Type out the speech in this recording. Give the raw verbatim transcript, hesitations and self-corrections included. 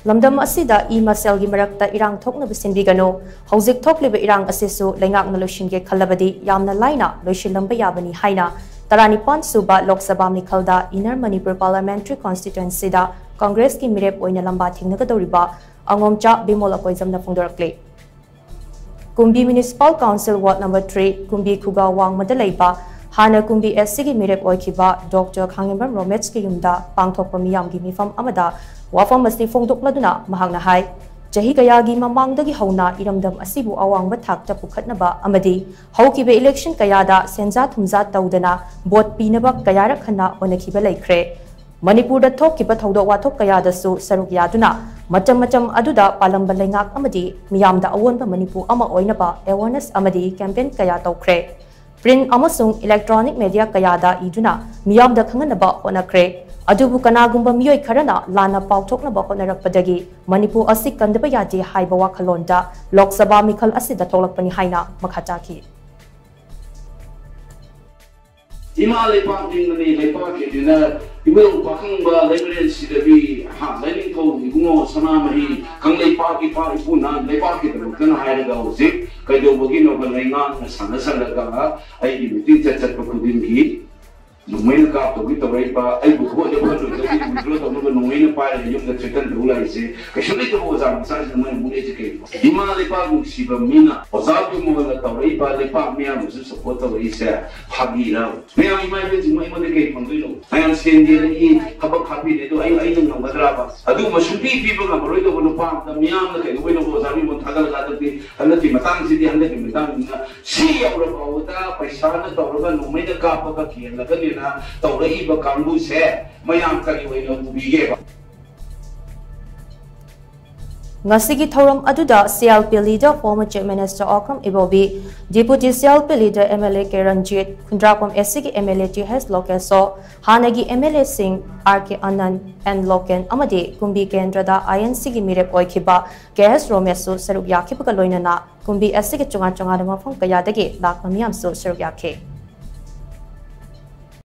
ꯂꯝꯗꯝ ꯑꯁꯤꯗ ꯏ ꯃꯁꯦꯜꯒꯤ ꯃꯔꯛꯇ ꯏꯔꯥꯡ ꯊꯣꯛꯅꯕ ꯁꯤꯟꯕꯤꯒꯅꯨ꯫ ꯍꯧꯖꯤꯛ ꯊꯣꯛꯂꯤꯕ ꯏꯔꯥꯡ ꯑꯁꯤꯁꯨ ꯂꯩꯉꯥꯛꯅ ꯂꯣꯏꯁꯤꯟꯒꯦ ꯈꯜꯂꯕꯗꯤ ꯌꯥꯝꯅ ꯂꯥꯏꯅ ꯂꯣꯏꯁꯤꯜꯂꯝꯕ ꯌꯥꯕꯅꯤ ꯍꯥꯏꯅ ꯇꯔꯥꯅꯤꯄꯥꯟ ꯁꯨꯕ ꯂꯣꯛ ꯁꯚꯥ ꯃꯤꯈꯜꯗ ꯏꯟꯅꯔ ꯃꯅꯤꯄꯨꯔ ꯄꯥꯔꯂꯤꯌꯥꯃꯦꯟꯇꯔꯤ ꯀꯣꯟꯁꯇꯤꯇ꯭ꯋꯦꯟꯁꯤꯗ ꯀꯪꯒ꯭ꯔꯦꯁꯀꯤ ꯃꯤꯔꯦꯞ ꯑꯣꯏꯅ ꯂꯝꯕꯥ ꯊꯦꯡꯅꯒꯗꯧꯔꯤꯕ ꯑꯉꯣꯝꯆꯥ ꯕꯤꯃꯣꯜ ꯑꯀꯣꯏꯖꯝꯅ ꯐꯣꯡꯗꯣꯔꯛꯂꯤ꯫ Kumbi municipal council ward number three, Kumbi ꯈꯨꯒꯥ ꯋꯥꯡꯃꯗ ꯂꯩꯕ ꯍꯥꯟꯅ ꯀꯨꯝꯕꯤ ꯑꯦꯁ ꯁꯤꯒꯤ ꯃꯤꯔꯦꯞ ꯑꯣꯏꯈꯤꯕ ꯗꯣꯛꯇꯔ ꯈꯥꯉꯦꯝꯕꯝ ꯔꯣꯃꯦꯠꯁꯀꯤ ꯌꯨꯝꯗ ꯄꯥꯡꯊꯣꯛꯄ ꯃꯤꯌꯥꯝꯒꯤ ꯃꯤꯐꯝ ꯑꯃꯗ ꯋꯥꯐꯝ ꯑꯁꯤ ꯐꯣꯡꯗꯣꯛꯂꯗꯨꯅ ꯃꯍꯥꯛꯅ ꯍꯥꯏ, ꯆꯍꯤ ꯀꯌꯥꯒꯤ ꯃꯃꯥꯡꯗꯒꯤ ꯍꯧꯅ ꯏꯔꯝꯗꯝ ꯑꯁꯤꯕꯨ ꯑꯋꯥꯡꯕ ꯊꯥꯛꯇ ꯄꯨꯈꯠꯅꯕ ꯑꯃꯗꯤ ꯍꯧꯈꯤꯕ ꯏꯂꯦꯛꯁꯟ ꯀꯌꯥꯗ ꯁꯦꯟꯖꯥ ꯊꯨꯝꯖꯥ ꯇꯧꯗꯅ ꯚꯣꯠ ꯄꯤꯅꯕ ꯀꯌꯥꯔꯛ ꯍꯟꯅ ꯍꯣꯠꯅꯈꯤꯕ ꯂꯩꯈ꯭ꯔꯦ꯫ ꯃꯅꯤꯄꯨꯔꯗ ꯊꯣꯛꯈꯤꯕ ꯊꯧꯗꯣꯛ ꯋꯥꯊꯣꯛ ꯀꯌꯥꯗꯁꯨ ꯁꯔꯨꯛ ꯌꯥꯗꯨꯅ ꯃꯇꯝ ꯃꯇꯝ ꯑꯗꯨꯗ ꯄꯥꯜꯂꯝꯕ ꯂꯩꯉꯥꯛ ꯑꯃꯗꯤ ꯃꯤꯌꯥꯝꯗ ꯑꯑꯣꯟꯕ ꯃꯅꯤꯄꯨꯔ ꯑꯃ ꯑꯣꯏꯅꯕ awareness ꯑꯃꯗꯤ campaign ꯀꯌꯥ ꯇꯧꯈ꯭ꯔꯦ꯫ Print ꯑꯃꯁꯨꯡ electronic media ꯀꯌꯥꯗ ꯏꯗꯨꯅ ꯃꯤꯌꯥꯝꯗ ꯈꯪꯍꯟꯅꯕ ꯍꯣꯠꯅꯈ꯭ꯔꯦ꯫ ꯑꯗꯨꯕꯨ ꯀꯅꯥꯒꯨꯝꯕ ꯃꯤꯑꯣꯏ ꯈꯔꯅ ꯂꯥꯟꯅ ꯄꯥꯎꯊꯣꯛꯅꯕ ꯍꯣꯠꯅꯔꯛꯄꯗꯒꯤ ꯃꯅꯤꯄꯨꯔ ꯑꯁꯤ ꯀꯟꯗꯕ ꯌꯥꯗꯦ ꯍꯥꯏꯕ ꯋꯥꯈꯜꯂꯣꯟꯗ ꯂꯣꯛ ꯁꯚꯥ ꯃꯤꯈꯜ ꯑꯁꯤꯗ ꯊꯣꯛꯂꯛꯄꯅꯤ ꯍꯥꯏꯅ ꯃꯈꯥ ꯇꯥꯈꯤ꯫ ꯏꯃꯥ ꯂꯩꯄꯥꯛ ꯅꯤꯡꯕꯅꯤ, ꯂꯩꯄꯥꯛꯀꯤꯗꯤꯅ ꯏꯕꯨꯡ ꯄꯥꯈꯪꯕ ꯂꯩꯃꯔꯦꯟ ꯁꯤꯗꯕꯤ, ꯍꯥ, ꯂꯥꯏꯅꯤꯡꯊꯧ ꯏꯕꯨꯡꯉꯣ ꯁꯅꯥꯃꯍꯤ, ꯀꯪꯂꯩꯄꯥꯛ ꯏꯄꯥ ꯏꯄꯨꯅ ꯂꯩꯄꯥꯛꯀꯤꯗꯃꯛꯇꯅ ꯍꯥꯏꯔꯒ ꯍꯧꯖꯤꯛ ꯀꯩꯗꯧꯕꯒꯤꯅꯣꯕ ꯂꯩꯉꯥꯛꯅ ꯁꯥꯟꯅꯁꯜꯂꯒ ꯑꯩꯒꯤ meeting ꯆꯠ ꯆꯠꯄ ꯈꯨꯗꯤꯡꯒꯤ ꯅꯣꯡꯃꯩꯅ ꯀꯥꯞꯇꯧꯒꯤ ꯇꯧꯔꯛꯏꯕ, ꯑꯩꯕꯨ ꯚꯣꯠ ꯂꯦꯞꯍꯜꯂꯣꯏꯗꯕꯒꯤ withdraw ꯇꯧꯅꯕ ꯅꯣꯡꯃꯩꯅ ꯄꯥꯏꯔꯒ ꯌꯨꯝꯗ threaten ꯇꯧ ꯂꯥꯛꯏꯁꯦ ꯀꯩꯁꯨ ꯂꯩꯇꯕ ꯑꯣꯖꯥ ꯃꯆꯥꯁꯤꯡꯅ ꯃꯣꯏꯅ ꯑꯃꯨꯛ ꯂꯩꯁꯦ ꯀꯩꯒꯤꯅꯣ? ꯏꯃꯥ ꯂꯩꯄꯥꯛ ꯅꯨꯡꯁꯤꯕ ꯃꯤꯅ ꯑꯣꯖꯥ ꯕꯤꯃꯣꯜꯅ ꯇꯧꯔꯛꯏꯕ ꯂꯩꯄꯥꯛ ꯃꯤꯌꯥꯝꯅꯁꯨ support ꯇꯧꯔꯛꯏꯁꯦ ꯐꯥꯒꯤꯔ? ꯃꯌꯥꯝ ꯏꯃꯥ ꯏꯕꯦꯟꯁꯤꯡ ꯑꯩꯉꯣꯟꯗ ꯀꯩ ꯐꯪꯗꯣꯏꯅꯣ? ꯃꯌꯥꯝ ꯁꯦꯟ ꯌꯦꯜꯂꯛꯏ, ꯊꯕꯛ ꯍꯥꯞꯄꯤꯔꯦ, ꯑꯗꯣ ꯑꯩ, ꯑꯩꯅ ꯉꯝꯒꯗ꯭ꯔꯕ? ꯑꯗꯨꯒꯨꯝꯕ ꯁꯨꯡꯄꯤ ꯄꯤꯕ ꯉꯝꯃꯔꯣꯏꯗꯧꯕ ꯅꯨꯄꯥ ꯑꯝꯇ ꯃꯤꯌꯥꯝꯅ ꯀꯩꯗꯧꯕꯩꯅꯣ ꯑꯣꯖꯥ ꯕꯤꯃꯣꯜ ꯊꯥꯒꯠꯂꯒ ꯍꯟꯗꯛꯇꯤ, ꯍꯟꯗꯛꯀꯤ ꯃꯇꯥꯡꯁꯤꯗꯤ, ꯍꯟꯗꯛꯀꯤ ꯃꯇꯥꯡꯁꯤꯅ ꯁꯤ ꯌꯧꯔꯐꯥꯎꯕꯗ ꯄꯩꯁꯥꯅ ꯇꯧꯔꯒ ꯅꯣꯡꯃꯩꯅ ꯀꯥꯞꯄꯒ ꯀꯤꯍꯜꯂꯒꯅꯦꯅ ꯇꯧꯔꯛꯏꯕ ꯀꯥꯡꯕꯨꯁꯦ ꯃꯌꯥꯝ ꯀꯔꯤ ꯑꯣꯏꯅ ꯎꯕꯤꯒꯦꯕ? ꯉꯁꯤꯒꯤ ꯊꯧꯔꯝ ꯑꯗꯨꯗ C L P leader former Chief Minister Okram Ibobi, Deputy C L P leader M L A K Ranjit, Khundrakpam S C ꯒꯤ M L A T H Lokesho, ꯍꯥꯟꯅꯒꯤ M L A ꯁꯤꯡ R K Anand, N Loken ꯑꯃꯗꯤ ꯀꯨꯝꯕꯤ ꯀꯦꯟꯗ꯭ꯔꯗ I N C ꯒꯤ ꯃꯤꯔꯦꯞ ꯑꯣꯏꯈꯤꯕ K H ꯔꯣꯃꯦꯁꯁꯨ ꯁꯔꯨꯛ ꯌꯥꯈꯤꯕꯒ ꯂꯣꯏꯅꯅ ꯀꯨꯝꯕꯤ S C ꯒꯤ ꯇꯣꯉꯥꯟ ꯇꯣꯉꯥꯟꯕ ꯃꯐꯝ ꯀꯌꯥꯗꯒꯤ ꯂꯥꯛꯄ ꯃꯤꯌꯥꯝꯁꯨ ꯁꯔꯨꯛ ꯌꯥꯈꯤ꯫